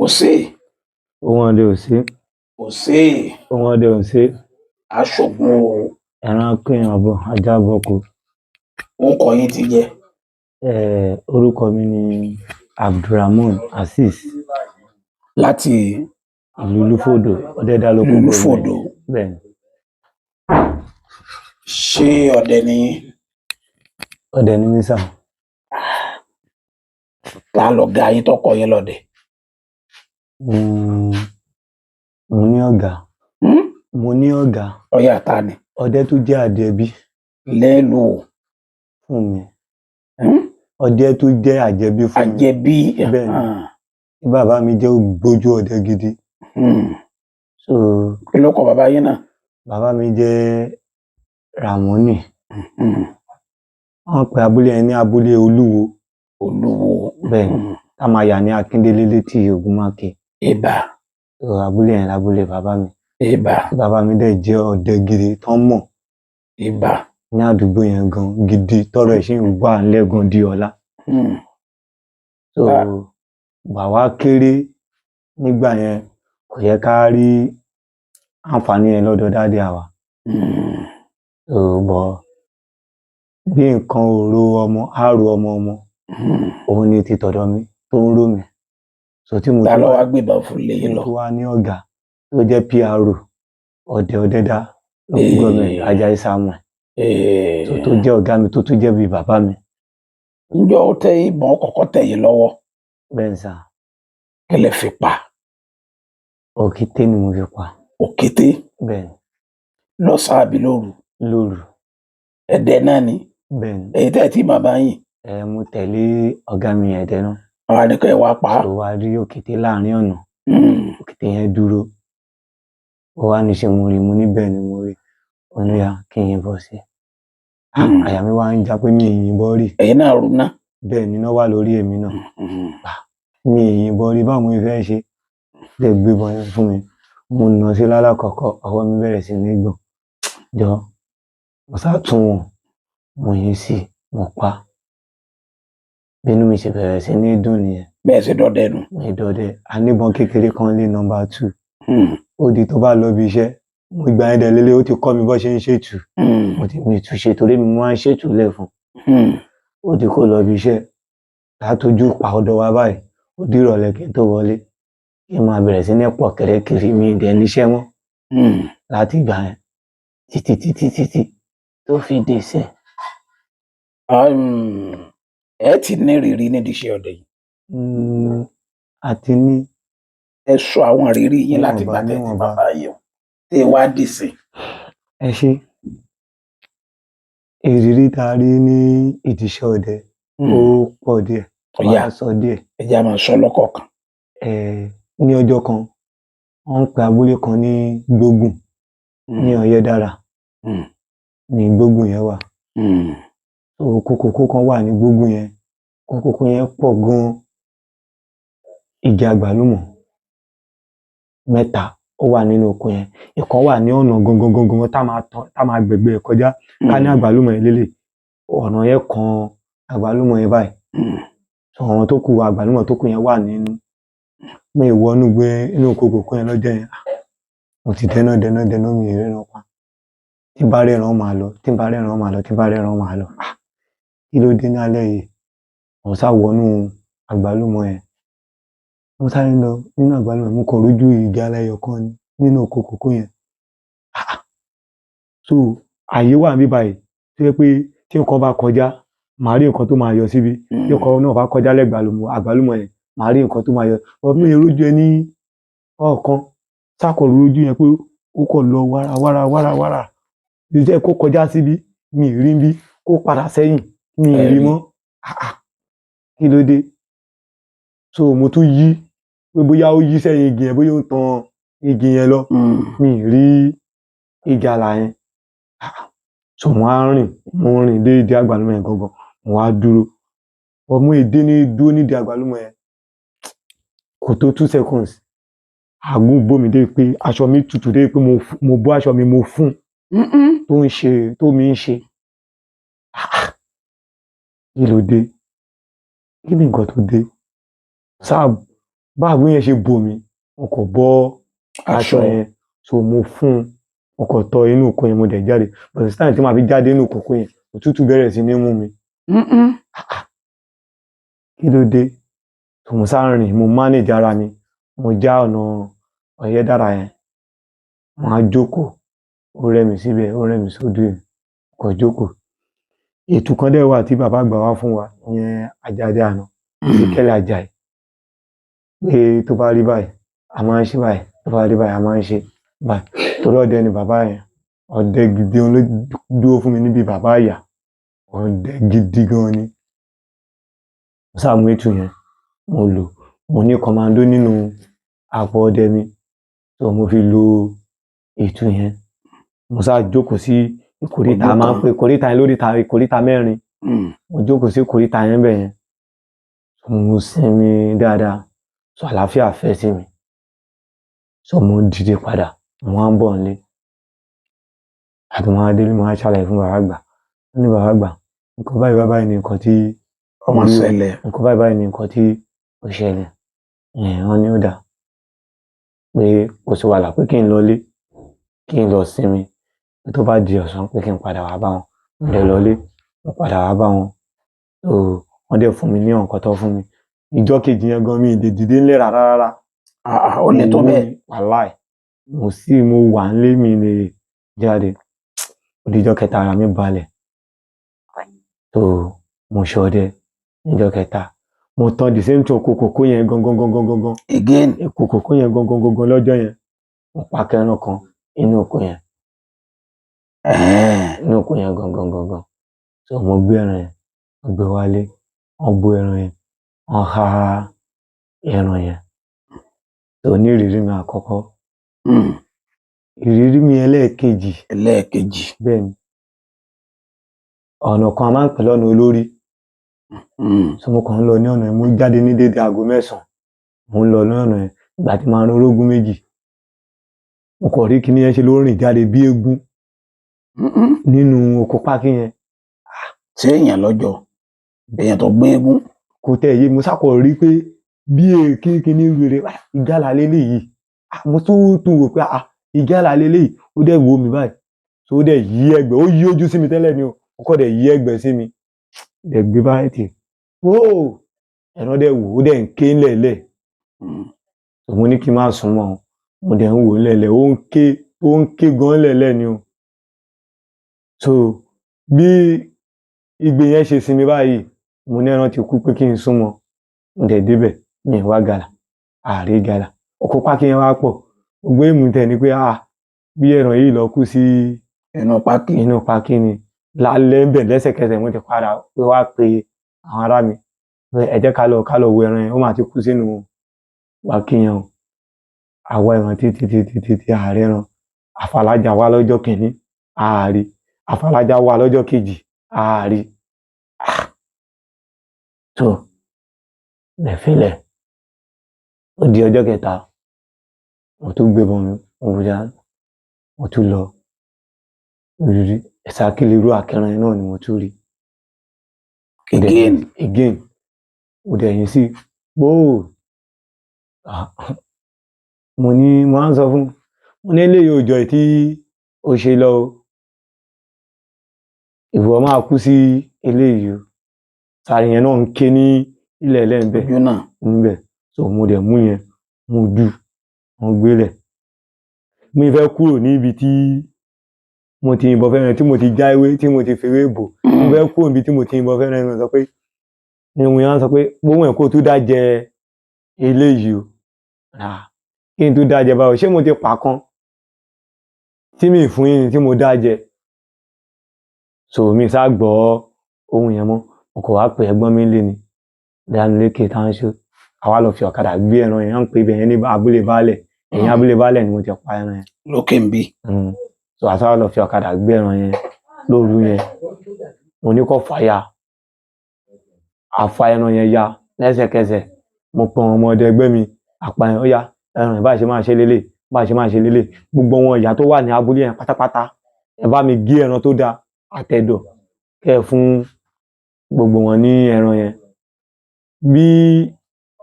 Òsè. Ohun ọdẹ ò sí. Òsè. Ohun ọdẹ ò sí. Aṣògùn o. Ẹran kéèyàn bọ ajá bọko. Orúkọ yín ti jẹ́? Orúkọ mi ni Abdulrahman Azeez. Láti? Ìlú Lúfòdò, Ọdẹdá local government. Lúfòdò. Bẹ́ẹ̀ni. Ṣé ọdẹ ni yín? Ọdẹ ni mí sà. Ta lọ̀gá yín tó kọ́ yín lọ́dẹ? Mo ní ọ̀gá. Mo ní ọ̀gá. Ọ̀yá, ta ni? Ọdẹ tó jẹ́ àjẹbí. Lẹ́lò? Fún mi. Ọdẹ tó jẹ́ àjẹbí fún mi. Àjẹbí. Bẹ́ẹ̀ni. Tí bàbá mi jẹ́ ògbójú ọdẹ gidi. So Kí ló kọ bàbá yín náà? Bàbá mi jẹ́ Ràmọ́nì. Wọ́n pe abúlé yẹn ní abúlé Olúwo. Olúwo. Bẹ́ẹ̀ni, tá máa yà ní Akíndélé létí Ògúnmákin. Ìbà. So abúlé yẹn lábúlé bàbá mi. Ìbà. Tí bàbá mi dẹ̀ jẹ́ ọdẹ gidi tán mọ̀ Ìbà. ní àdúgbò yẹn gan gidi, tọ́rọ̀ ẹ̀ ṣì ń wà ńlẹ̀ gan di ọ̀la. So bàwá kéré nígbà yẹn, kò yẹ ká rí àǹfààní yẹn lọ́dọ̀ daddy àwa. So but bí nǹkan ò ro ọmọ, á ro ọmọ ọmọ. Òun ni ti tọ̀dọ̀ mi tó ń ró mi. So tí mo Ta tún ló wá wá gbébọn fún lé yín mo lọ? tún wá ní ọ̀gá tó jẹ́ PRO ọdẹ Ọdẹdá local government, Ajayi Samuel. So tó jẹ́ ọ̀gá mi, tó tún jẹ́ bíi bàbá mi. Ǹjọ́ ó tẹ ìbọn kọ́kọ́ tẹ̀ yín lọ́wọ́? Bẹ́ẹ̀ ni sà. Kí lẹ fi pa? Òkété ni mo fi pa. Òkété? Bẹ́ẹ̀ ni. Lọ́sàn-án àbí lóru? Lóru. Ẹ̀dẹ náà ni? Bẹ́ẹ̀ ni. Èyí tẹ́ ẹ̀ tí bàbá yín? Ẹ mo tẹ̀lé ọ̀gá mi yẹn dẹ náà. Àwọn àníkọ́ ẹ̀ wá pa á. So wá rí òkété láàrin ọ̀nà. Òkété yẹn dúró. Ó wá ní ṣe mo rí, mo ní bẹ́ẹ̀ ni mo rí. Ó ní ó yá, kí n yìnbọn sí i. Àyà mi wá ń já pé mi ì yìnbọn rí. Ẹ̀yin náà rú ná. Bẹ́ẹ̀ ni, iná wà lórí èmi náà. Mi ì yìnbọn rí, báwo mo ṣe fẹ́ ṣe? Dẹ̀ gbébọn yẹn fún mi. Mo nà sí lálákọ̀ọ́kọ́, ọwọ́ mi bẹ̀rẹ̀ sí ní gbọ̀n. Jọ, mo sá tún wọn, mo yìn sí, mo pa. Bí inú mi ṣe bẹ̀rẹ̀ sí ní dùn nìyẹn. Bẹ́ẹ̀ ṣe dọdẹ nù. Mi dọdẹ. A níbọn kékeré kan lé number two. Ó di tó bá lọ ibi iṣẹ́, mo ìgbà yẹn dẹ̀ lélẹ̀, ó ti kọ́ mi bó ṣe ń ṣètù. Mo ti mi tún ṣe torí mi máa ń ṣètù lẹ̀ fún. Ó di kó lọ ibi iṣẹ́. Látojú pa ọ̀dọ̀ wa báyìí, ó di ìrọ̀lẹ́ kí n tó wọlé. Kí n máa bẹ̀rẹ̀ sí ní pọ̀ kẹ̀rẹ̀kẹ̀rẹ̀, mi dẹ̀ níṣẹ́ mọ́. Láti ìgbà yẹn títí títí títí tó fi dé ìsìn. Ẹ ti ní ìrírí nídìí iṣẹ́ ọdẹ yìí. A ti ní. Ẹ sọ àwọn ìrírí yín láti Níwọ̀nba, ìgbà tẹ́ ti níwọ̀nba. bàbá yìí o tẹ́ ẹ wá dìsìn. Ẹ ṣé. Ìrírí tá a rí ní ìdí iṣẹ́ ọdẹ ó pọ̀ díẹ̀. Ọ̀yá. Màá sọ díẹ̀. Ẹ jẹ́ á máa sọ lọ́kọ̀ọ̀kan. Ní ọjọ́ kan, wọ́n ń pe abúlé kan ní Gbógùn ní Ọ̀yẹ́dára ní Gbógùn yẹn wà. So oko kòkó kan wà ní Gbógùn yẹn. Oko kòkó yẹn pọ̀ gan. Igi àgbálùmọ̀ mẹ́ta ó wà nínú oko yẹn. Ìkan wà ní ọ̀nà gangan gangan tá máa tán, tá máa gbẹ̀gbẹ́ ẹ̀ kọjá. Ká ní àgbálùmọ̀ yẹn lélẹ̀. Ọ̀nà yẹn kan àgbálùmọ̀ yẹn báyìí. So àwọn tó kù, àgbálùmọ̀ tó kù yẹn wà nínú. Mi ì wọ inú gbé inú oko kòkó yẹn lọ́jọ́ yẹn. Mo ti dẹ́ná dẹ́ná dẹ́ná, mi ì ríran pa. Tí n bá ríran máa lọ, tí n bá ríran máa lọ, tí n bá ríran máa lọ. Ah! Kí ló dé ní alẹ́ yìí? Mo sá wọnú àgbálùmọ̀ yẹn. Mo sáré lọ nínú àgbálùmọ̀, mo kàn rójú igi aláyọ̀ kan ni nínú oko kòkó yẹn. Ah! So ààyè wà níbí báyìí tó jẹ́ pé tí nǹkan bá kọjá, màá rí nǹkan tó máa yọ síbí. Tí nǹkan náà bá kọjá lẹ́gbẹ̀ẹ́ àgbálùmọ̀ yẹn, màá rí nǹkan tó máa yọ. But mi ò rójú ẹ ní ọ̀kan. Sá kàn rójú yẹn pé ó kàn lọ wára wára wára wára. Ìjẹ́ kó kọjá síbí, mi ì rí níbí, kó padà sẹ́yìn, mi ì rí mọ́. Ah ah! Kí ló dé? So mo tún yí pé bóyá ó yí sẹ́yìn igi yẹn, bóyá ó ń tan igi yẹn lọ. Mi ì rí ìgalà yẹn. Ah ah! So mo wá rìn, mo rìn dé ìdí àgbálùmọ̀ yẹn gangan, mo wá dúró. But mo ì dé ní dúró nídìí àgbálùmọ̀ yẹn, kò tó 2 seconds. Àágùn bò mí débi pé aṣọ mi tutù débi pé mo bọ́ aṣọ mi, mo fún tó ń ṣe tó mi ń ṣe. Ah ah! Kí ló dé? Kí ni nǹkan tó dé? Sáà Báàbò yẹn ṣe bò mí, mo kò bọ́ aṣọ Aṣọ. yẹn. So mo fún un, mo kò tọ inú oko yẹn, mo dẹ̀ jáde. But the time tí màá fi jáde nínú kòkó yẹn, òtútù bẹ̀rẹ̀ sí ní mú mi. Kí ló dé? So mo sá rìn, mo manage ara mi, mo já ọ̀nà Ọ̀yẹ́dára yẹn, mo á jókòó, ó rẹ́ mi síbẹ̀, ó rẹ́ mi sódò yẹn, mo kàn jókòó. Ètò kan dẹ̀ wà tí bàbá àgbà wá fún wa, ìyẹn Àjàdí àná, Ezekiel Àjàyí, pé tó bá rí báyìí, a máa ń ṣe báyìí, tó bá rí báyìí, a máa ń ṣe báyìí. Torí ọdẹ ni bàbá yẹn, ọdẹ gidi òun ló dúró fún mi níbi bàbá ìyá, ọdẹ gidi gan ni. Mo sá mú ètò yẹn, mo lò, mo ní commando nínú àpò ọdẹ mi, so mo fi lo ètò yẹn. Mo sá jókòó sí ìkóríta, a máa ń pè ìkóríta yẹn lóríta ìkóríta mẹ́rin. Mo jókòó sí ìkóríta yẹn bẹ́ẹ̀ yẹn. Mo sinmi dáadáa, so àlàáfíà fẹ́ sí mi. So mo dìde padà, mo wá ń bọ̀ nílé. Àti mo wá délé, mo wá ṣàlàyé fún bàbá àgbà. Ó ní bàbá àgbà, nǹkan báyìí báyìí báyìí ni nǹkan tí Ọmọ ṣẹlẹ̀. Nǹkan báyìí báyìí ni nǹkan tí ó ṣẹlẹ̀. Wọ́n ní ó dáa, pé kò sí wàhálà, pé kí n lọlé, kí n lọ sinmi. Pé tó bá di ọ̀sán, pé kí n padà wá bá wọn. Mo dẹ̀ lọlé, mo padà wá bá wọn. So wọ́n dẹ̀ fún mi ní nǹkan tó fún mi. Ìjọ́ kejì yẹn gan mi ì lè dìde ńlẹ̀ rárá rárá. Ah, ah, ó le tó bẹ́ẹ̀. Wàláì. Mo sì mo wà nílé, mi lè jáde. Ó di ìjọ́ kẹta, ara mi balẹ̀. So mo ṣọdẹ níjọ́ kẹta. Mo tan the same thing, oko kòkó yẹn gangan gangan gangan. Again. Oko kòkó yẹn gangan gangan lọ́jọ́ yẹn. Mo pa kẹran kan inú oko yẹn. Inú oko yẹn gangan gangan. So mo gbé ẹran yẹn, mo gbé wálé, wọ́n bó ẹran yẹn, wọ́n há ẹran yẹn. So ní ìrírí mi àkọ́kọ́. Ìrírí mi ẹlẹ́ẹ̀kejì. Ẹlẹ́ẹ̀kejì. Bẹ́ẹ̀ ni. Ọ̀nà kan a máa ń pè lọ́nà olórí. So mo kàn ń lọ ní ọ̀nà yẹn, mo jáde ní dédé aago 9. Mo ń lọ ní ọ̀nà yẹn, ìgbà tí màá rin orógún méjì. Mo kàn rí kíní yẹn ṣe ló rìn jáde bí eégún nínú oko pákí yẹn. Ṣé èèyàn lọ́jọ́? Èèyàn tó gbé eégún. Kò tẹ̀ yé, mo sákọ̀ rí pé bí èké kíní wèrè, ìgalà leléyìí. Mo tún tún wò pé ìgalà leléyìí, ó dẹ̀ wò mí báyìí. So ó dẹ̀ yí ẹ̀gbẹ́, ó yí ojú sí mi tẹ́lẹ̀ ni o, ó kàn dẹ̀ yí ẹ̀gbẹ́ sí mi. Dẹ̀ gbé báyìí tì. Wóò! Ẹran dẹ̀ wò, ó dẹ̀ ń ké ńlẹ̀ẹ́lẹ̀. So mo ní kí n má sún mọ́ ọn. Mo dẹ̀ ń wò ó ńlẹ̀ẹ́lẹ̀, ó ń ké gan ńlẹ̀ẹ́lẹ̀ ni o. So bí igbe yẹn ṣe sinmi báyìí, mo ní ẹran ti kú, pé kí n súnmọ́. Mo dẹ̀ débẹ̀, mi ì wá gàlà, àárí gàlà. Oko pákí yẹn wá pọ̀. Gbogbo èèmù tẹ̀ ni pé bí ẹran yìí lọ kú sí Inú pákí. Inú pákí ni. Lálẹ́ ń bẹ̀ lẹ́sẹ̀kẹsẹ̀, mo ti padà pé wá pe àwọn ará mi pé ẹ jẹ́ ká lọ wo ẹran yẹn, ó máa ti kú sínú pákí yẹn o. A wá ẹran títí títí títí, a rí ẹran. Àfàlájà wá lọ́jọ́ kìíní, a à rí. Àfàlájà wá lọ́jọ́ kejì, a à rí. So lẹ̀ fílẹ̀. Ó di ọjọ́ kẹta, mo tún gbébọn mi, mo bójá, mo tún lọ. Rírí exactly irú àkẹràn yẹn náà ni mo tún rí. Again. Again. Mo dẹ̀ yìn sí gbóò. Mo ní, mo á ń sọ fún, mo ní eléyìí ò jọ èyí tí ó ṣe lọ o. Ìwọ máa kú sí eléyìí o. Sáré yẹn náà ń ké ní ilẹ̀ẹ́lẹ̀ ńbẹ̀ Ojú náà. Níbẹ̀. So mo dẹ̀ mú yẹn, mo dù, mo gbélẹ̀. Mi fẹ́ kúrò ní ibi tí mo ti yìnbọn fẹ́ran, tí mo ti já ewé, tí mo ti fi ewé bò. Mo fẹ́ kúrò níbi tí mo ti yìnbọn fẹ́ran, mo sọ pé, ní òun yẹn sọ pé gbóhùn ẹ̀ kó tún dá jẹ eléyìí o. Kí n tún dá jẹ báwo? Ṣé mo ti pa kan tí mi fún yín ni tí mo dá jẹ? So mi sá gbọ́ ohun yẹn mọ́. Mo kàn wá pé ẹ̀gbọ́n mi nílé ni. Dámilékè Táńṣó. A wá lọ fi ọ̀kadà gbé ẹran yẹn, wọ́n ń pe ibẹ̀ yẹn ní abúlé baálẹ̀. Ẹ̀yìn abúlé baálẹ̀ ni mo ti pa ẹran yẹn. Lókè ń bí. So a sá lọ fi ọ̀kadà gbé ẹran yẹn lóru yẹn. Mo ní kó fà ya. A fa ẹran yẹn ya lẹ́sẹ̀kẹsẹ̀. Mo pe àwọn ọmọdé ẹgbẹ́ mi, a pa ẹran, ó yá, ẹran yẹn bá ṣe máa ṣe lélẹ̀, bá ṣe máa ṣe lélẹ̀. Gbogbo àwọn ìyá tó wà ní abúlé yẹn pátápátá, ẹ bá mi gé ẹran tó da àtẹ̀dọ̀ kẹ́ ẹ fún gbogbo wọn ní ẹran yẹn. Bí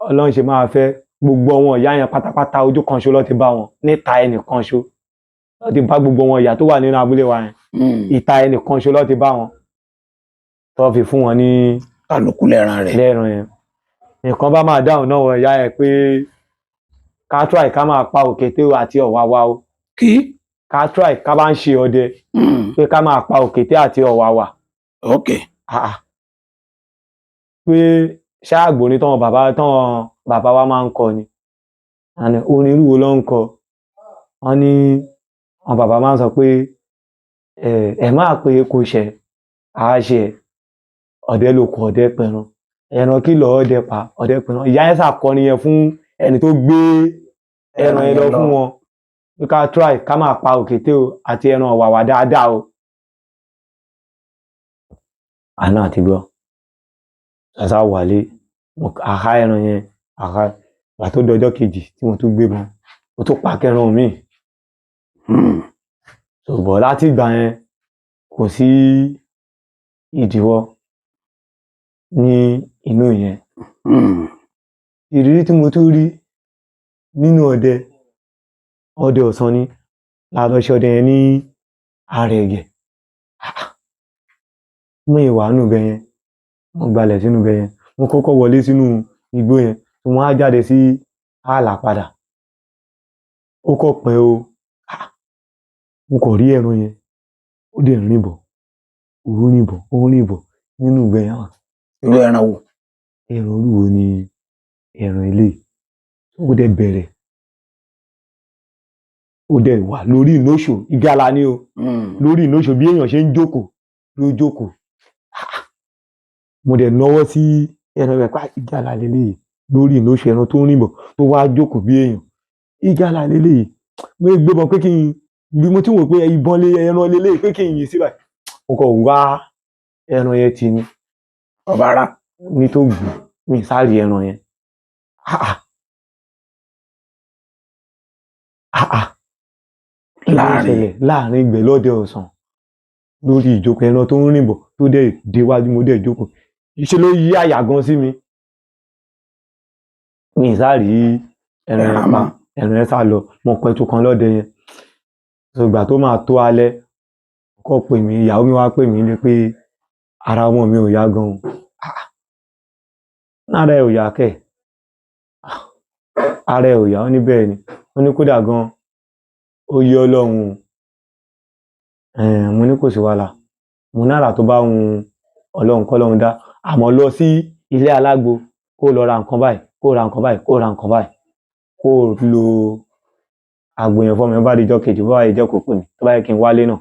Ọlọ́run ṣe máa fẹ́, Gbogbo àwọn ìyá yẹn pátápátá, ojú kan ṣo ló ti bá wọn, níta ẹnìkan ṣo ló ti bá gbogbo wọn ìyá tó wà nínú abúlé wa yẹn. Ìta ẹnìkan ṣo ló ti bá wọn tó fi fún wọn ní Kálukú lẹ́ran rẹ̀. Lẹ́ran yẹn. Nìkan bá máa dáhùn náà, wọ ìyá yẹn pé ká try ká máa pa òkété àti ọ̀wàwà o. Kí? Ká try ká bá ń ṣe ọdẹ pé ká máa pa òkété àti ọ̀wàwà. Ah, ah. Pé ṣáàgbó ní tọ́wọn bàbá wa máa ń kọ ni. Àní orin irú wo ló ń kọ? Wọ́n ní àwọn bàbá máa ń sọ pé ẹ ẹ máa pé kò ṣẹ àá ṣe ọdẹ ló kọ ọdẹ pẹran ẹran kí lọ ọdẹ pa ọdẹ pẹran. Ìyá yẹn ṣàkọrin yẹn fún ẹni tó gbé ẹran yẹn lọ fún wọn pé ká try ká máa pa òkété o àti ẹran ọ̀wàwà dáadáa o. Àná àti gbọ́ ṣàṣà wálé, mo àhá ẹran yẹn àhá. Ìgbà tó dọjọ́ kejì tí mo tún gbé bọn, mo tún pa kẹran míì. Ṣùgbọ́n láti ìgbà yẹn, kò sí ìdíwọ́ ní inú yẹn. Ìrírí tí mo tún rí nínú ọdẹ, ọdẹ ọ̀sán ni la lọ ṣe ọdẹ yẹn ní Àrẹ̀gẹ̀. Mo ìwà nù bẹ yẹn, mo gbalẹ̀ sínú bẹ yẹn, mo kọ́kọ́ wọlé sínú igbó yẹn, mo wá jáde sí ààlà padà. Ó kọ̀ pẹ́ o. Mo kàn rí ẹran yẹn, ó dẹ̀ ń rìn bọ̀, ó ń rìn bọ̀, ó ń rìn bọ̀ nínú ìgbẹ́ yẹn. Irú ẹran wo? Ẹran olúwo ni ẹran eléyìí. Ó dẹ̀ bẹ̀rẹ̀, ó dẹ̀ wà lórí ìnóṣò, ìgalà ni o, lórí ìnóṣò, bí èèyàn ṣe ń jókòó ló jókòó. Mo dẹ̀ nawọ́ sí ẹran rẹ̀ pé ìgalà leléyìí lórí ìnóṣò, ẹran tó ń rìn bọ̀ tó wá jókòó bí èèyàn, ìgalà leléyìí. Mo gbébọn pé kí n bí mo ti wò pé ìbọn lé ẹran leléyìí pé kí n yìn sí báyìí, mo kàn wá ẹran yẹn tì ní. Ọba ara. Ní tó gbù mí sáré ẹran yẹn. Ah ah ah ah! Kí ló ń Láàrin. ṣẹlẹ̀ láàrin ìgbẹ́ lọ́dẹ ọ̀sán lórí ìjókòó, ẹran tó ń rìn bọ̀ tó dẹ̀ déwájú, mo dẹ̀ jókòó, ṣe ló yí àyà gan sí mi. Mi sáré ẹran yẹn Ẹran pa mọ́. Ẹran yẹn sá lọ. Mo pẹtu kan lọ́dẹ yẹn. So ìgbà tó máa tó alẹ́, kọ́ pè mí, ìyàwó mi wá pè mí ní pé ara ọmọ mi ò yá gan o. Ah, ara ẹ ò yá kẹ̀? Ah, ara ẹ ò yá? Ó ní bẹ́ẹ̀ ni. Ó ní kódà gan ó yé Ọlọ́run o. Mo ní kò sí wàhálà, mo ní àrà tó bá wun Ọlọ́run kọ́ Ọlọ́run dá, àmọ́ lọ sí ilé alágbo kó lọ ra nǹkan báyìí, kó ra nǹkan báyìí, kó ra nǹkan báyìí, kó lo àgbo yẹn fún mi. Bá di ijọ́ kejì, bó bá di ijọ́ kó pè mí, tó bá yẹ kí n wálé náà,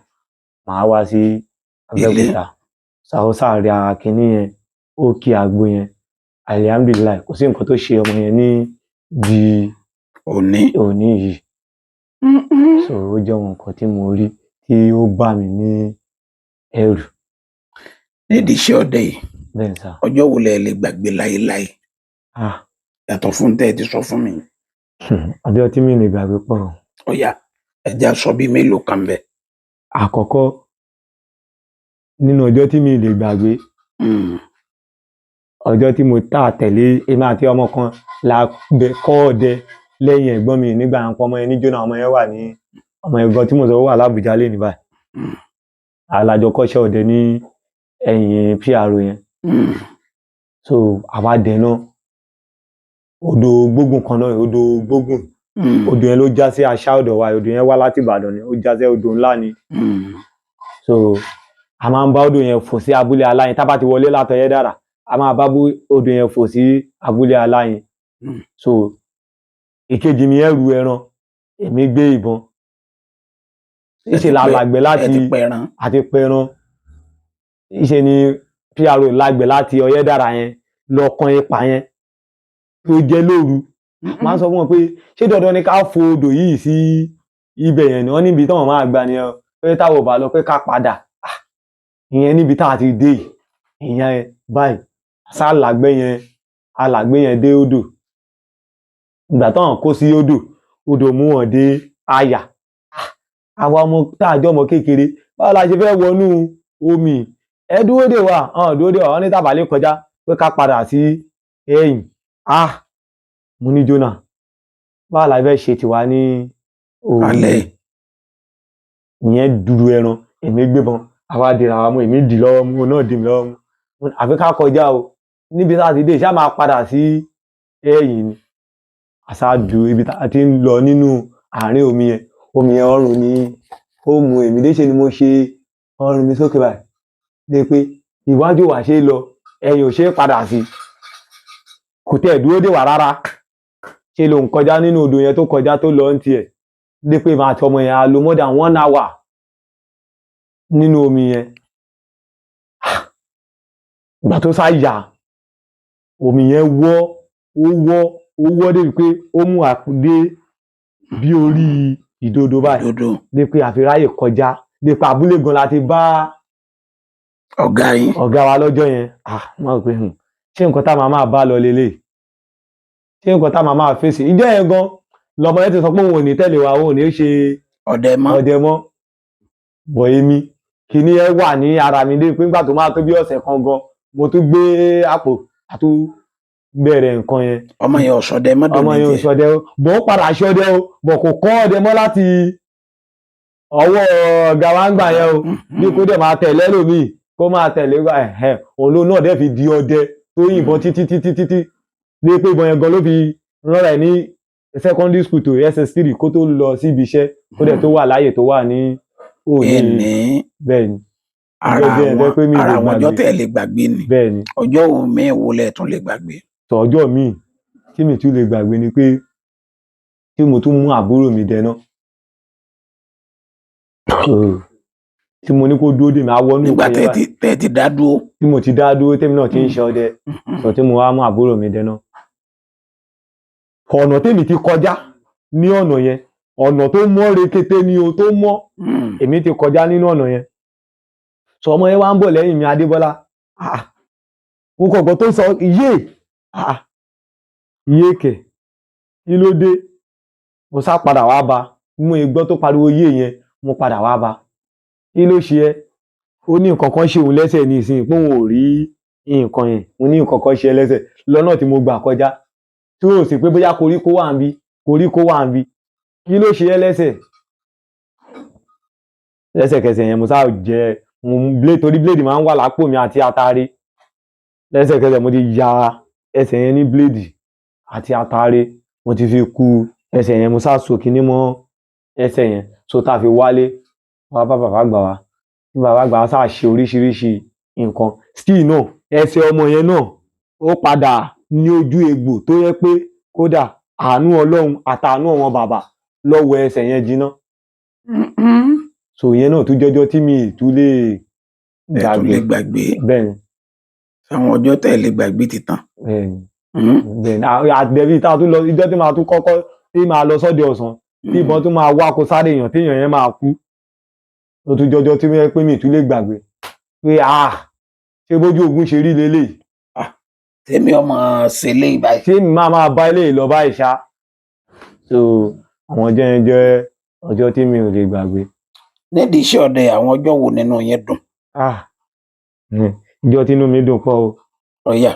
màá wá sí Abẹ́òkúta. Ṣàwọ́sà ra kínní yẹn, ó kí àgbo yẹn, alihamdulilayi, kò sí nǹkan tó ṣe ọmọ yẹn ní di Òní. Òní yìí. So ó jẹ́ ohun kan tí mo rí tí ó bà mí ní ẹ̀rù. Nídìí iṣẹ́ ọdẹ yìí, Bẹ́ẹ̀ sà. ọjọ́ wo lẹ lè gbàgbé láéláé Ah! yàtọ̀ fún tẹ́ ẹ ti sọ fún mi? Ọjọ́ tí mi lè gbàgbé pọ̀ o. Ọ̀yá, ẹ jẹ́ á sọ bíi mélòó kan bẹ́ẹ̀. Àkọ́kọ́ nínú ọjọ́ tí mi lè gbàgbé, ọjọ́ tí mo tà tẹ̀lé èmi àti ọmọ kan la bẹ kọ́ ọdẹ lẹ́yìn ẹ̀gbọ́n mi nígbà yẹn, ọmọ yẹn ní jóná, ọmọ yẹn wà ní, ọmọ yẹn gan tí mo sọ, ó wà lábùjá lé ní báyìí. Alájọ kọ́ṣẹ́ ọdẹ ní ẹ̀yìn PRO yẹn. So àwa dẹ̀ náà odò Gbógùn kan náà, odò Gbógùn. Odò yẹn ló já sí aṣá ọ̀dọ̀ wa. Odò yẹn wá láti Ìbàdàn ni, ó já sí odò ńlá ni. So a máa ń bá odò yẹn fò sí abúlé Aláyin. Tá bá ti wọlé látọyẹ́dàrà, a máa bá odò yẹn fò sí abúlé Aláyin. So ìkejì mi yẹn ru ẹran, èmi gbé ìbọn. Ìṣe la làgbẹ̀ Ẹ láti ti pẹran. Àti pẹran. Ìṣe ni PRO lágbẹ̀ láti Ọ̀yẹ́dàrà yẹn lọ kan ipa yẹn tó jẹ́ lóru. Máa ń sọ fún wọn pé ṣé dandan ni ká fo odò yìí sí ibẹ̀ yẹn ni? Wọ́n níbi táwọn máa gbà nìyẹn, pé táwọn ò bá lọ, pé ká padà. Ah, ìyẹn níbi tá a ti dé yìí, ìyẹn báyìí sá làgbẹ̀ yẹn, alàgbé yẹn dé odò. Ìgbà táwọn kó sí odò, odò mú wọn dé àyà. Ah, àwa ọmọ tá a jọ ọmọ kékeré, báwo la ṣe fẹ́ wọnú omi? Ẹ dúró dè wá. Ọ̀hún dúró dè wá. Wọ́n ní tàbá lè kọjá, pé ká padà sí ẹ̀yìn. Ah, mo ní jóná. Báwo la fẹ́ ṣe tiwa ní òru Alẹ́. yìí? Ìyẹn dúró ẹran, èmi gbébọn, àwa dìra wa mú, èmi dì lọ́wọ́ mú, òun náà dì mí lọ́wọ́ mú. Mo ní, àfi ká kọjá o níbi tá a ti dé, ṣá máa padà sí ẹ̀yìn ni àṣáájú ibi tá a ti ń lọ nínú àárín omi yẹn. Omi yẹn, ọrùn ni ó mu èmi léṣe ni mo ṣe ọrùn mi sókè báyìí dé pé iwájú wà ṣe é lọ, ẹ̀yìn ò ṣe é padà sí, kò tẹ̀ dúró dè wá rárá. Ṣe lòun kọjá nínú odò yẹn tó kọjá tó lọ ń tiẹ̀ dé pé màá àti ọmọ yẹn á lo more than one hour nínú omi yẹn. Ìgbà tó sá yà, omi yẹn wọ́, ó wọ́, ó wọ́ débi pé ó mú àdé bí orí ìdodo báyìí. Dodo. Dé pé àfi ráyè kọjá dé pé abúlé gan la ti bá ọ̀gá yín. Ọ̀gá wa lọ́jọ́ yẹn. Ah, wọ́n rò pé, ṣé nǹkan tá a máa máa bá lọ lélẹ̀? Ṣé nǹkan tá a máa máa fèsì ìjọ yẹn gan lọmọ yẹn ti sọ pé òun ò ní tẹ̀lé wa, òun ò ní ṣe ọdẹ mọ́. Ọdẹ mọ́. Bọ̀ èmi, kìíní ẹ wà ní ara mi dé pé nígbà tó máa tó bí ọ̀sẹ̀ kan gan, mo tún gbé àpò àtún bẹ̀rẹ̀ nǹkan yẹn. Ọmọ yẹn ọ̀sọ̀dẹ mọ́. Ọmọ yẹn ò ṣọdẹ o, bọ̀ ó padà ṣọdẹ o, bọ̀ kò kọ́ ọdẹ mọ́ láti ọwọ́ ọ̀gá wa ń gbà yẹn o. Bí kó dẹ̀ máa tẹ̀lé lómi, kó máa tẹ̀lé ẹ̀hẹ́n, òun ló náà dẹ̀ fi di ọdẹ tó yìnbọn títí títí títí dé pé ìbọn yẹn gan ló fi rán rẹ̀ ní secondary school tó SS3 kó tó lọ síbi iṣẹ́, kó dẹ̀ tó wà láàyè tó wà ní òní. Ẹni. Bẹ́ẹ̀ ni. Ara Ọjọ́ jẹ́ àwọn pé mi ò ara lè àwọn ọjọ́ gbàgbé. tẹ́ lè gbàgbé ni. Bẹ́ẹ̀ ni. Ọjọ́ wo míì wo lẹ tún lè gbàgbé? Tọ, ọjọ́ míì tí mi tún lè gbàgbé ni pé tí mo tún mú àbúrò mi dẹná tí mo ní kó dúró dè mí, á wọnú Nígbà oko tẹ́ yẹn ti báyìí. Tẹ́ ti dá dúró. Tí mo ti dá dúró, tèmi náà ti ń ṣe ọdẹ sọ, tí mo wá mú àbúrò mi dẹná, ọ̀nà tèmi ti kọjá ní ọ̀nà yẹn, ọ̀nà tó mọ́ rekete ni o, tó mọ́. Èmi ti kọjá nínú ọ̀nà yẹn sọ, ọmọ yẹn wá ń bọ̀ lẹ́yìn mi, Adébọ́lá. Ah, mo kọ̀ọ̀kan tó sọ yé, ah, yé kẹ̀, kí ló dé? Mo sá padà wá bá mú igbó tó pariwo yé yẹn. Mo padà wá bá, kí ló ṣe ẹ́? Ó ní nǹkan kan ṣe òun lẹ́sẹ̀ ní ìsìn, pé òun ò rí nǹkan yẹn. Mo ní nǹkan kan ṣe ẹ́ lẹ́sẹ̀ lọ́nà tí mo gbà kọjá, tí ó sì pé bóyá koríko wà ń bí, koríko wà ń bí, kí ló ṣe ẹ́ lẹ́sẹ̀? Lẹ́sẹ̀kẹsẹ̀ yẹn, mo sá jẹ mo mú blade, torí blade máa ń wà lápò mi àti atare. Lẹ́sẹ̀kẹsẹ̀, mo ti ya ẹsẹ̀ yẹn ní blade àti atare, mo ti fi ku ẹsẹ̀ yẹn, mo sá so kinní mọ́ ẹsẹ̀ yẹn. So tá a fi wálé wá bá bàbá àgbà wa, tí bàbá àgbà wa sá ṣe oríṣiríṣi nǹkan, still náà ẹsẹ̀ ọmọ yẹn náà ó padà ní ojú egbò tó yẹ pé kódà àánú Ọlọ́run àtàánú àwọn bàbá lọ́wọ́ ẹsẹ̀ yẹn jiná. So ìyẹn náà tún jọjọ́ tí mi ì tún lè Ẹ tún lè gbàgbé. Gbàgbé. Bẹ́ẹ̀ ni. Àwọn ọjọ́ tẹ́ lè gbàgbé ti tán. Bẹ́ẹ̀ ni, bẹ́ẹ̀ ni. Àdẹ̀bí tá a tún lọ, ìjọ́ tí màá tún kọ́kọ́ tí màá lọ sọ́dẹ̀ ọ̀sán, tí ìbọn tún máa wá kó sáré èèyàn, tí èèyàn yẹn máa kú, ó tún jọjọ́ tí wọ́n pé mi ì tún lè gbàgbé pé, ah, ṣé bójú ogun ṣe rí leléyìí? Tèmi ọmọ ṣe lé báyìí. Ṣé mi máa máa bá eléyìí lọ báyìí ṣá? So àwọn ọjọ́ yẹn jẹ́ ọjọ́ tí mi ò lè gbàgbé. Nídìí iṣẹ́ ọdẹ, àwọn ọjọ́ wo nínú yẹn dùn? Ah, ìjọ́ tínú mi dùn pọ̀ o. Ọ̀yà.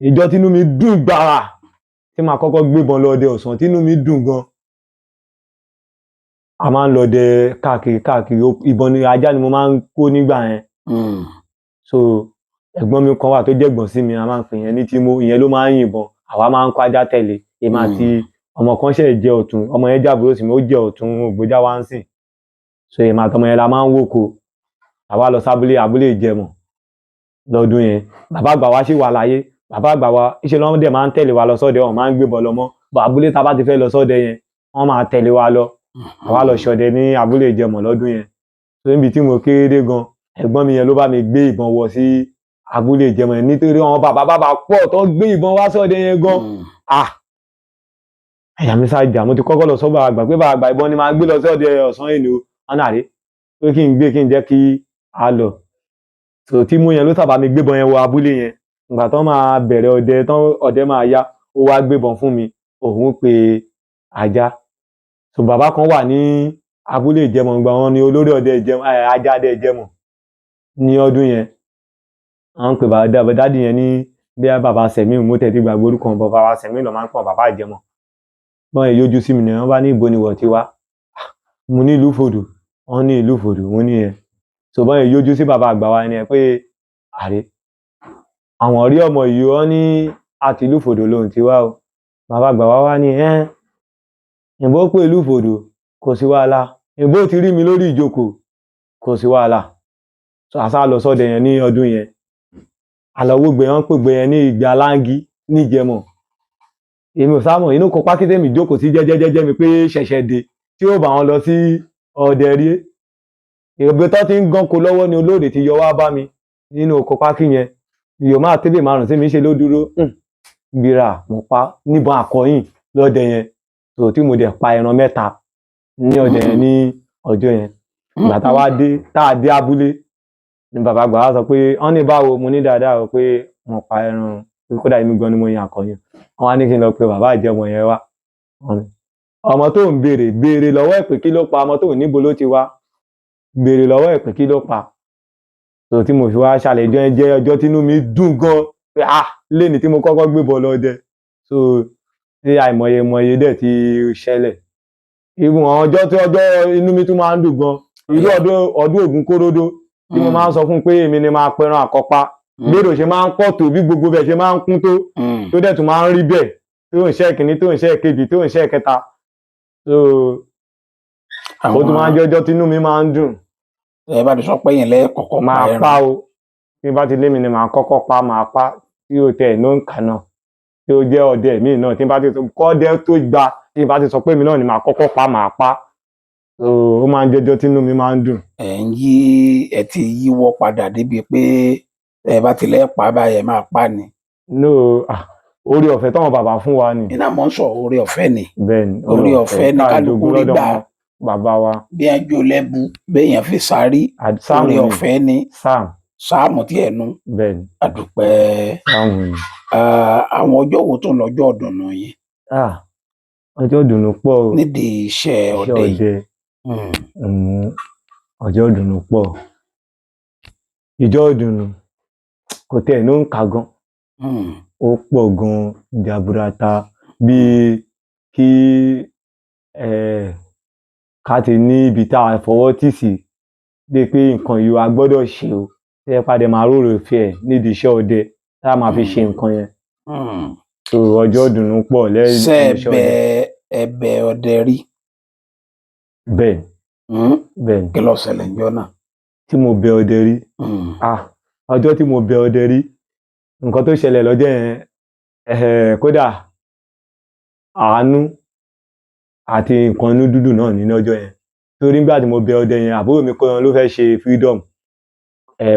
Ìjọ́ tínú mi dùn gbàrà tí màá kọ́kọ́ gbébọn lọ ọdẹ ọ̀sán, tínú mi dùn gan. A máa ń lọ ọdẹ káàkiri káàkiri. Ìbọn ni, ajá ni mo máa ń kó nígbà yẹn. So ẹ̀gbọ́n mi kan wà tó jẹ́gbọ́n sí mi, a máa ń pè yẹn ní Tímó. Ìyẹn ló máa ń yìnbọn, àwa máa ń kó ajá tẹ̀lé. Èmi àti ọmọ kan ṣẹ̀ jẹ́ ọ̀tún, ọmọ yẹn jẹ́ àbúrò sí mi, ó jẹ́ ọ̀tún ògbójá wá ń sìn. So èmi àtọmọ yẹn la máa ń wòko. Àwa lọ sábúlé, abúlé Ìjẹmọ̀ lọ́dún yẹn. Bàbá àgbà wa ṣì wà láyé. Bàbá àgbà wa ìṣe lọ́wọ́ dẹ̀ máa ń tẹ̀lé wa lọ sọ́dẹ, wọn máa ń gbébọn lọ mọ́ bọ̀. Abúlé tá a bá ti fẹ́ lọ sọ́dẹ yẹn, wọ́n máa tẹ̀lé wa lọ. Àwa lọ ṣọdẹ ní abúlé Ìjẹmọ̀ lọ́dún yẹn. So níbi tí mo kéré dé gan, ẹ̀gbọ́n mi yẹn ló bá mi gbé ìbọn wọ sí abúlé Ìjẹmọ̀ yẹn, nítorí àwọn bàbá bàbá pọ̀ tó gbé ìbọn wá sọ́dẹ yẹn gan. Ah, àyà mi sá jà. Mo ti kọ́kọ́ lọ sọ bàbá àgbà pé, bàbá àgbà, ìbọn ni màá gbé lọ sọ́dẹ ọ̀sán yìí ni o. Wọn náà rí pé kí n gbé, kí n jẹ́ kí a lọ. So tí mú yẹn ló sábà mi gbébọn yẹn wọ abúlé yẹn. Ìgbà tán máa bẹ̀rẹ̀ ọdẹ tán, ọdẹ máa yá, ó wá gbébọn fún mi, òun pe ajá. So bàbá kan wà ní abúlé Ìjẹmọ̀ ìgbà wọn ni olórí ọdẹ Ìjẹmọ̀, ajá ọdẹ Ìjẹmọ̀ ní ọdún yẹn. Wọ́n ń pè bàbá daddy yẹn ní bí bàbá Sẹ̀míù, mo tẹ̀ ti gbàgbé orúkọ wọn, bàbá Sẹ̀míù ló máa ń pọ̀ bàbá Ìjẹmọ̀. Bọ́n ẹ̀ yọjú sí mi nìyẹn, wọ́n bá ní ibo ni wọ́n ti wá. Ah, mo ní ìlú Fòdù. Wọ́n ní ìlú Fòdù, mo ní yẹn. So bọ́n ẹ̀ yọjú sí bàbá àgbà wa ni ẹ pé àrè àwọn rí ọmọ yìí, wọ́n ní àti ìlú Fòdù lòun ti wá o. Bàbá àgbà wa wá ní ẹ́ ìbò pé ìlú Fòdù kò sí wàhálà, ìbò ti rí mi lórí ìjókòó, kò sí wàhálà. So àṣà lọ sọ́dẹ yẹn ní ọdún yẹn. Àlọ́wọ́gbẹ̀ wọn pègbè yẹn ní ìgbà aláǹgí níjẹmọ̀. Èmi ò sámọ̀ inú kọ pákété mi jókòó sí jẹ́jẹ́jẹ́jẹ́ mi pé ṣẹ̀ṣẹ̀ dé tí ó bá wọn lọ sí ọdẹ rí. Ìgbé tó ti ń gánko lọ́wọ́ ni olóòdè ti yọ wá bá mi nínú oko pákí yẹn. Yóò máa tébè márùn tí mi ṣe ló dúró gbéra mo pa níbọn àkọyìn lọ́dẹ yẹn. Tó tí mo dẹ̀ pa ẹran 3 ní ọdẹ yẹn ní ọjọ́ yẹn. Ìgbà tá a wá dé, tá a dé abúlé ni bàbá àgbà wa sọ pé wọ́n ní báwo, mo ní dáadáa o pé mo pa ẹran, kódà èmi gan ni mo yan àkọyìn. Wọ́n wá ní kí n lọ pe bàbá ìjẹmọ yẹn wá. Ọmọ tó ń béèrè béèrè lọ́wọ́ ẹ̀ pé kí ló pa ọmọ tó ń níbo ló ti wá, béèrè lọ́wọ́ ẹ̀ pé kí ló pa. Tó tí mo fi wá ṣàlẹ̀ ìjọ yẹn jẹ́ ọjọ́ tínú mi dùn gan pé ah léni tí mo kọ́kọ́ gbé bọ́ lọ́dẹ. So tí àìmọye mọye dẹ̀ ti ṣẹlẹ̀. Even àwọn ọjọ́ tí ọjọ́ inú mi tún máa ń dùn gan. Irú ọdún Ògún Kóródó tí mo máa ń sọ fún pé èmi ni máa pẹran àkọ́pá. Gbèrò ṣe máa ń pọ̀ tó bí gbogbo bẹ̀ ṣe máa ń kún tó tó dẹ̀ tún máa ń rí bẹ́ẹ̀ tó ń ṣe kìíní, tó ń ṣe kejì, tó ń ṣe kẹta. So ó tún máa ń jẹ́ ọjọ́ tínú mi máa ń dùn. Ẹ bá ti sọ pé yẹn lẹ́ẹ̀kọ́kọ́ pa máa ẹran. Pa o. Bí bá ti lé mi ni màá kọ́kọ́ pa, màá pa tí ó tẹ̀ ló ń kà náà tí ó jẹ́ ọdẹ mi náà tí bá ti sọ kọ́dẹ tó gba tí bá ti sọ pé mi náà ni màá kọ́kọ́ pa, màá pa. So ó máa ń jẹ́jọ́ tínú mi máa ń dùn. Ẹ ń yí ẹ ti yíwọ́ padà débi pé ẹ bá ti lẹ́ẹ̀ pa báyẹn máa pa ni. No, oore ọ̀fẹ́ táwọn bàbá fún wa ni. Iná mọ̀ ń sọ oore ọ̀fẹ́ ni. Bẹ́ẹ̀ ni, oore ọ̀fẹ́ ni tá a kálukú jogún rí lọ́dọ̀ gbà. wọn bàbá wa. Bí ẹ jó lẹ́bu béèyàn fi sáré Sáàmù oore ni. ọ̀fẹ́ ni. Sáàmù. Sáàmù tí ẹ nu. Bẹ́ẹ̀ ni. Àdúpẹ́. Sáàmù ni. Àwọn ọjọ́ wo tó lọ́jọ́ ọ̀dùnnú yìí? Ọjọ́ ìdùnnú pọ̀ o. Nídìí iṣẹ́ ọdẹ yìí. Ọjọ́ ìdùnnú pọ̀. Ìjọ́ ìdùnnú kò tẹ̀ ló ń kà gan. Ó pọ̀ gan jaburata bíi kí ká ti ní ibi tá a fọwọ́ tì sí bíi pé nǹkan yìí a gbọ́dọ̀ ṣe o. Tí ẹ padà máa rórò fi ẹ̀ nídìí iṣẹ́ ọdẹ tá a máa fi ṣe nǹkan yẹn. So ọjọ́ ìdùnnú pọ̀ lẹ́yìn iṣẹ́ ọdẹ. Ṣé ẹ bẹ ọdẹ rí? Bẹ́ẹ̀. Bẹ́ẹ̀ ni. Kí ló ṣẹlẹ̀ ńjọ́ náà? Tí mo bẹ ọdẹ rí. Ọjọ́ tí mo bẹ ọdẹ rí, nǹkan tó ṣẹlẹ̀ lọ́jọ́ yẹn, kódà àánú àti nǹkan inú dúdú náà ní lọ́jọ́ yẹn. Torí nígbà tí mo bẹ ọdẹ yẹn, àbúrò mi kan ló fẹ́ ṣe freedom.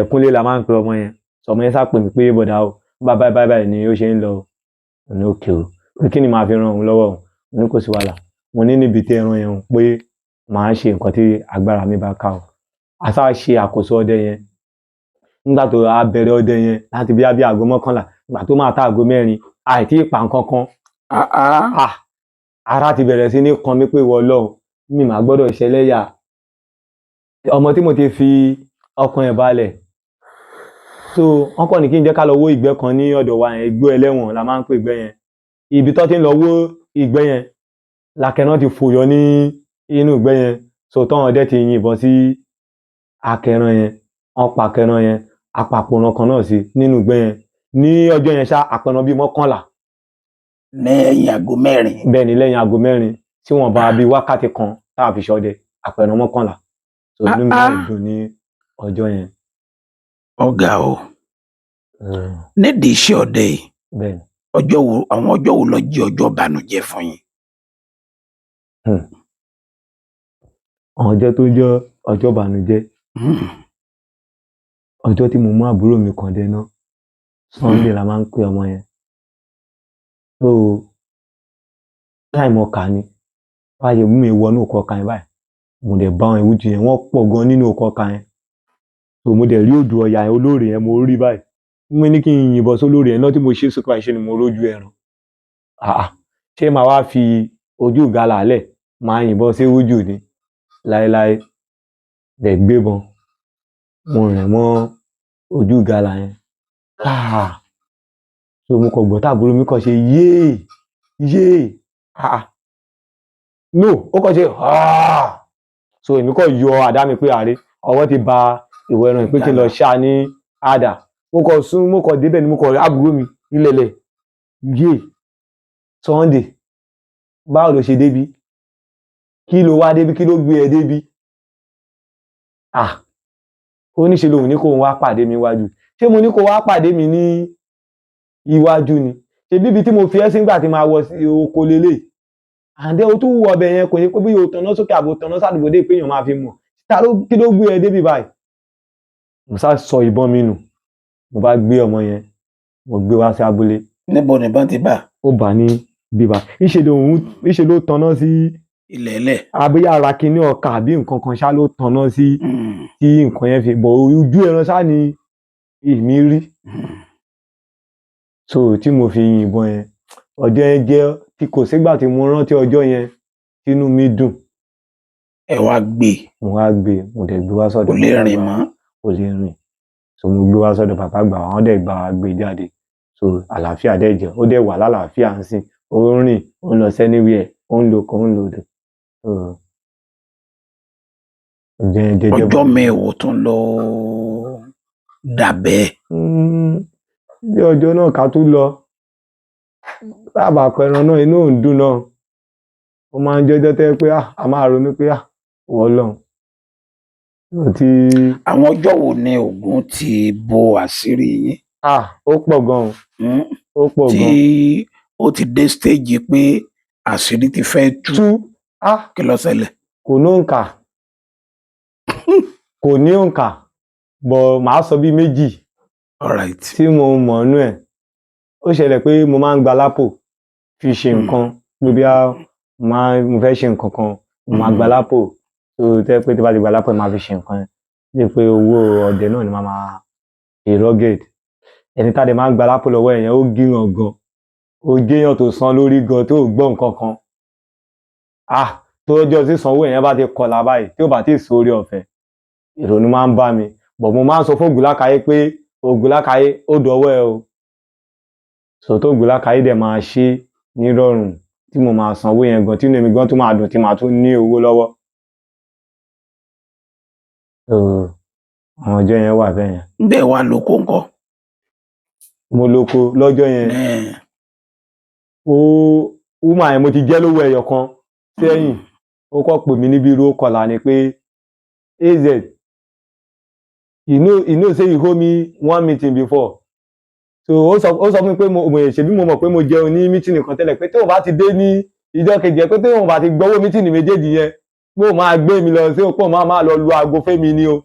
Kúnlé la máa ń pe ọmọ yẹn. Ọmọ yẹn sá pè mí pé bọ̀dá o, bá báyìí báyìí báyìí ni ó ṣe ń lọ. Mo ní okay o. Pé kí ni màá fi ran òun lọ́wọ́ o? Mo ní kò sí wàhálà. Mo ní níbi tí ẹran yẹn pé màá ṣe nǹkan tí agbára mi bá ká o. A sá ṣe àkóso ọdẹ yẹn. Nígbà tó a bẹ̀rẹ̀ ọdẹ yẹn láti bí aago 11, ìgbà tó máa tá aago 4, àìtí ìpa nǹkan kan. Ara ti bẹ̀rẹ̀ sí ní kan mi pé ìwọ Ọlọ́run, mi máa gbọ́dọ̀ ṣẹlẹ́yà. Ọmọ tí mo ti fi ọkàn ẹ̀ balẹ̀. So wọ́n kàn ní kí n jẹ́ ká lọ wó ìgbẹ́ kan ní ọ̀dọ̀ wa yẹn, igbó ẹlẹ́wọ̀n la máa ń pè ìgbẹ́ yẹn. Ibi tó ti ń lọ wó ìgbẹ́ yẹn, lakẹran ti fòyọ ní inú ìgbẹ́ yẹn. So tọ́wọn ọdẹ ti yìnbọn sí akẹran yẹn, wọ́n pa akẹran yẹn, apàpòràn kan náà sí nínú ìgbẹ́ yẹn. Ní ọjọ́ yẹn ṣá, àpẹran bíi 11. Lẹ́yìn aago 4. Bẹ́ẹ̀ ni, lẹ́yìn aago 4 tí wọ́n bá bíi wákàtí kan tá a fi ṣọdẹ, àpẹran 11. So inú mi náà dùn ní ọjọ́ yẹn. Ọ̀gá o. Nídìí iṣẹ́ ọdẹ yìí. Bẹ́ẹ̀ ni. Ọjọ́ wo, àwọn ọjọ́ wo ló jẹ́ ọjọ́ ìbànújẹ́ fún yín? Àwọn ọjọ́ tó jẹ́ ọjọ́ ìbànújẹ́. Ọjọ́ tí mo mú àbúrò mi kan dé náà, Sunday la máa ń pè ọmọ yẹn. So láìmọ̀ ká ni, báyìí mú mi wọnú oko ọkà yẹn báyìí. Mo dẹ̀ bá àwọn ewúro yẹn, wọ́n pọ̀ gan nínú oko ọkà yẹn. So mo dẹ̀ rí odò ọ̀yà yẹn, olóòrè yẹn mo rí báyìí. Mo ní kí n yìnbọn sólóòrè yẹn náà tí mo ṣe sókè báyìí ṣe ni mo rójú ẹran. Ṣé màá wá fi ojú ìgalà lẹ̀, màá yìnbọn sí ewújù ni? Láéláé. Dẹ̀ gbébọn. Mo rìn mọ́ ojú ìgalà yẹn. So mo kàn gbọ́ tàbúrò mi kàn ṣe yéè, yéè. No, ó kàn ṣe "Ah!" So èmi kàn yọ àdá mi pé àárẹ̀ ọwọ́ ti ba ìwọ ẹran yìí, pé kí n lọ ṣá ní àdá. Mo kàn sún, mo kàn débẹ̀ ni mo kàn rí àbúrò mi nílẹ̀lẹ̀. Yé Sunday, báwo ló ṣe débi? Kí ló wá débi? Kí ló gbé ẹ débi? Ah, ó ní ṣe lòun ní kó wá pàdé mi wájú. Ṣé mo ní kó wá pàdé mi ní iwájú ni? Ṣe bíbi tí mo fi ẹ́ sí nígbà tí máa wọ sí oko lélẹ̀ àǹdẹ́ o tún wọ ọbẹ̀ yẹn, kò yẹ pé bí o tanná sókè àbò tanná sádùúgbò dé pé èèyàn máa fi mọ̀ ta ló. Kí ló gbé ẹ débi báyìí? Mo sá sọ ìbọn mi nù, mo bá gbé ọmọ yẹn, mo gbé wá sí abúlé. Níbo nìbọn ti bà? Ó bà ní bíbá, ìṣe lòun ìṣe ló tanná sí ilẹ̀ ẹlẹ̀. Abíyá ara kinní ọkà àbí nǹkan kan ṣá ló tanná sí tí nǹkan yẹn fi bọ̀ ojú ẹran ṣá ni èmi rí. So tí mo fi yìnbọn yẹn, ọjọ́ yẹn jẹ́ tí kò sígbà tí mo rántí ọjọ́ yẹn tínú mi dùn. Ẹ wá gbé? Mo wá gbé, mo dẹ̀ gbé wá sọ́dọ̀ Kò lè bàbá rìn àgbà. Mọ́? Kò lè rìn. So mo gbé wá sọ́dọ̀ bàbá àgbà, àwọn dẹ̀ gbà wá gbé jáde. So àlàáfíà dẹ̀ jẹ́, ó dẹ̀ wà lálàáfíà ń sìn, ó ń rìn, ó ń lọ anywhere, ó ń lo kan, ó ń lo odò. So ọjọ́ yẹn jẹ́jẹ́. Ọjọ́ mi ò tún lọ dà bẹ́ẹ̀? Bí ọjọ́ náà ká tún lọ sábà pẹran náà, inú ò ń dùn náà. Ó máa ń jọjọ́ tẹ́ pé ah, a máa ronú pé ah, wọ́n lọ́hùn ó ti. Àwọn ọjọ́ wo ni Ògún ti bo àṣírí yín? Ah, ó pọ̀ gan-an. Ó pọ̀ Tí gan. ó ti dé stage pé àṣírí ti fẹ́ tú? Tú, ah. Kí ló ṣẹlẹ̀? Kò ní òǹkà, kò ní òǹkà, but màá sọ bí méjì All right. tí mo mọ̀ nú ẹ̀. Ó ṣẹlẹ̀ pé mo máa ń gba lápò fi ṣe nǹkan, pé bí a máa mo fẹ́ ṣe nǹkan kan, mo máa gba lápò tó tẹ́ pé tí bá ti gba lápò, máa fi ṣe nǹkan yẹn, bíi pé owó ọdẹ náà ni màá máa fi rugged. Ẹni tá a dẹ̀ máa ń gba lápò lọ́wọ́ ẹ̀ yẹn, ó gíran gan, ó jẹ́yàn tó san lórí gan, tó gbọ́ nǹkan kan. Ah, tó ọjọ́ sísanwó yẹn bá ti kọlà báyìí, tí ó bá ti sórí ọ̀fẹ́, ìrònú máa ń bá mi. But mo máa ń sọ fún Ògúnlákayé pé Ògúnlákayé, ó dọwọ́ ẹ o. So tó Ògúnlákayé dẹ̀ máa ṣe nírọ̀rùn tí mo máa sanwó yẹn gan, tí inú mi gan tún máa dùn, tí màá tún ní owó lọ́wọ́. So àwọn ọjọ́ yẹn wà bẹ́ẹ̀ yẹn. Ńbẹ̀ wà lóko ńkọ́? Mo lóko lọ́jọ́ yẹn. Ó woman yẹn, mo ti jẹ́ lówó ẹyọ kan sẹ́yìn. Ó kọ́ pè mí níbi irú kọlà ni pé, "Az, you know say you owe me one meeting before." So ó sọ fún mi pé mo ṣèbí mo mọ̀ pé mo jẹun ní meeting kan tẹ́lẹ̀, pé tóun bá ti dé ní ìjọ́ kejì ẹ, pé tóun bá ti gbọ́wọ́ meeting méjèèjì yẹn, pé òun máa gbé mi lọ sí òpó, máa lọ lu aago fẹ́mi ni o.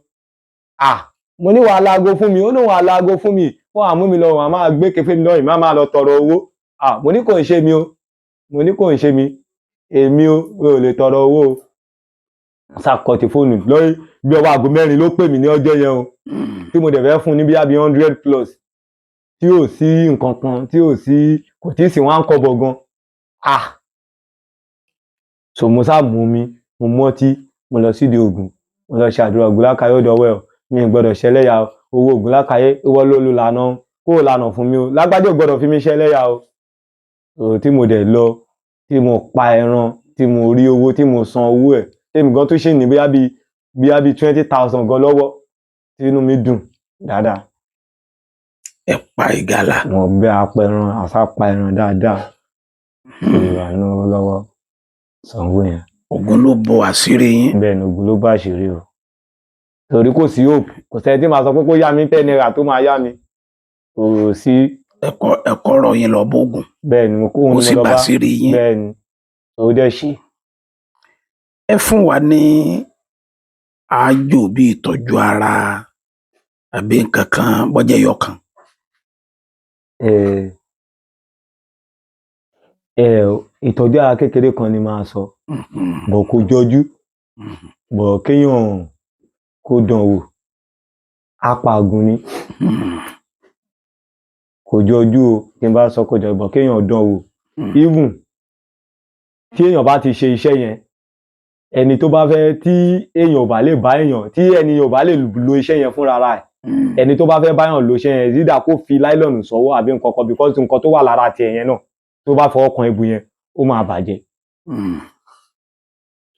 Ah, mo ní wàá laago fún mi? Ó ní wàá laago fún mi, wọ́n á mú mi lọ, wọ́n á máa gbé kefe mi lọ, ìmá máa lọ tọrọ owó. Ah, mo ní kò ń ṣe mi o, mo ní kò ń ṣe mi, èmi o, mi ò lè tọrọ owó o. Sàkọtì fóònù lórí bí ọwọ́ aago 4 ló pè mí ní ọjọ́ yẹn o, tí mo dẹ̀ fẹ́ fún ní bíi 100 plus, tí ò sí nǹkan kan, tí ò sí, kò tí ì sí wọn kọ́bọ̀ gan. Ah, so mo sá mú mi, mo mọ́tí, mo lọ sídìí Ògún, mo lọ ṣe àdúrà. Ògúnlákayé, ó dọwọ́ ẹ̀ o, mi ì gbọ́dọ̀ ṣẹlẹ́yà o. Owó Ògúnlákayé, ìwọ ló lu lànà kó o lànà fún mi o, lágbájá ò gbọ́dọ̀ fi mí ṣẹlẹ́yà o. So tí mo dẹ̀ lọ, tí mo pa ẹran, tí mo rí owó, tí mo san owó ẹ̀, tèmi gan tún ṣì ní bóyá bíi 20,000 gan lọ́wọ́, tí inú mi dùn dáadáa. Ẹ pa ìgalà? Mo bẹ apẹran, àṣà pa ẹran dáadáa, ìrànú lọ́wọ́ sanwó yẹn. Ògún ló bo àṣírí yín? Bẹ́ẹ̀ ni, Ògún ló bá àṣírí o, torí kò sí hope, kò sẹ́ni tí màá sọ pé kó yá mi 10 naira tó máa yá mi, kò sí. Ẹ̀kọ́ ọ̀rọ̀ yín lọ bógun. Bẹ́ẹ̀ ni, mo kó òun Ó ni sì mo lọ bá. Bàṣírí yín. Bẹ́ẹ̀ ni, ó dẹ̀ ṣe. Ẹ fún wa ní àájò bíi ìtọ́jú ara àbí nǹkan kan, bọ́jẹ́ yọkan. Ìtọ́jú ara kékeré kan ni màá sọ, bọ̀ kò jọjú, bọ̀ kéèyàn kó dán wò, apàgùn ni. Kò jọjú o, tí n bá sọ kò jọjú, bọ̀ kéèyàn dán wò. Even tí èèyàn bá ti ṣe iṣẹ́ yẹn, ẹni tó bá fẹ́, tí èèyàn ò bá lè bá èèyàn, tí ẹni ò bá lè lo iṣẹ́ yẹn fúnra ra ẹ̀, ẹni tó bá fẹ́ báyàn lo iṣẹ́ yẹn, dídà kó fi nylon sọ́wọ́ àbí nǹkan kan, because nǹkan tó wà lára tiẹ̀ yẹn náà, tó bá fọwọ́ kan egbò yẹn, ó máa bàjẹ́.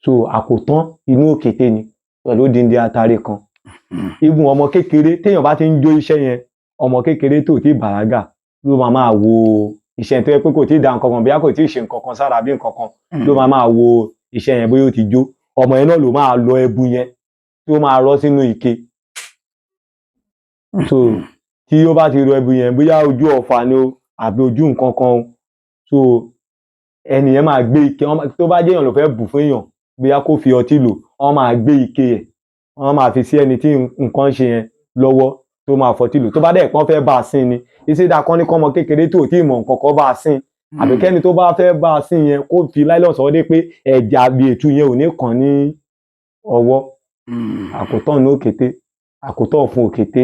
So àkótán inú òkété ni pẹ̀lú odindi atare kan. Even ọmọ kékeré, téèyàn bá ti ń jó iṣẹ́ yẹn, ọmọ kékeré tó ti bàlágà ló máa máa wo iṣẹ́ yẹn, tó yẹ pé kò tí ì da nǹkan kan, bóyá kò tí ì ṣe nǹkan kan sára bí nǹkan kan, ló máa máa wo iṣẹ́ yẹn bóyá ó ti jó. Ọmọ yẹn náà ló máa lọ ẹbu yẹn tí ó máa rọ́ sínú ike. So tí ó bá ti rọ ẹbu yẹn, bóyá ojú ọfà ni o àbí ojú nǹkan kan o, so ẹni yẹn máa gbé ike. Tó bá jẹ́ èèyàn ló fẹ́ bù fún èèyàn, bóyá kó fi ọtí lò, wọ́n máa gbé ike ẹ̀, wọ́n máa fi sí ẹni tí nǹkan ń ṣe yẹn lọ́wọ́ tó máa fọtí lò. Tó bá dẹ̀ pọ́n fẹ́ bá a sín ni, ìṣèdá kan ní kọ́mọ kékeré tó tí ì mọ̀ nǹkan kan bá a sín, àbí kẹ́ni tó bá fẹ́ bá a sín yẹn kó fi nylon sọ́wọ́ dé pé ẹ̀jẹ̀ àbí ètú yẹn ò ní kàn ní ọwọ́. Àkótán ní òkété, àkótán fún òkété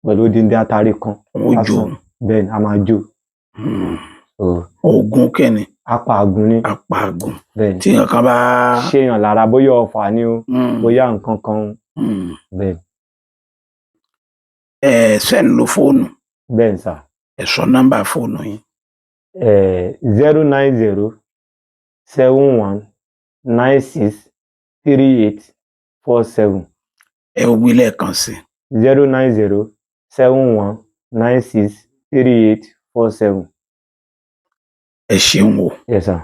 pẹ̀lú odindi atare kan Ó jó. lásán. Bẹ́ẹ̀ ni, a máa jó. Oògùn kẹ́ni? Apàgùn ni. Apàgùn. Bẹ́ẹ̀ ni. Tí nǹkan kan bá ṣèyàn lára, bóyá ọfà ni o, bóyá nǹkan kan o. Bẹ́ẹ̀ ni. Ẹ ṣe ń lo fóònù? Bẹ́ẹ̀ ni sà. Ẹ sọ nọ́mbà fóònù yín. 09071963847. Ẹ wí lẹ́ẹ̀kan sí. 09071963847. Ẹ ṣeun o. Yes sir.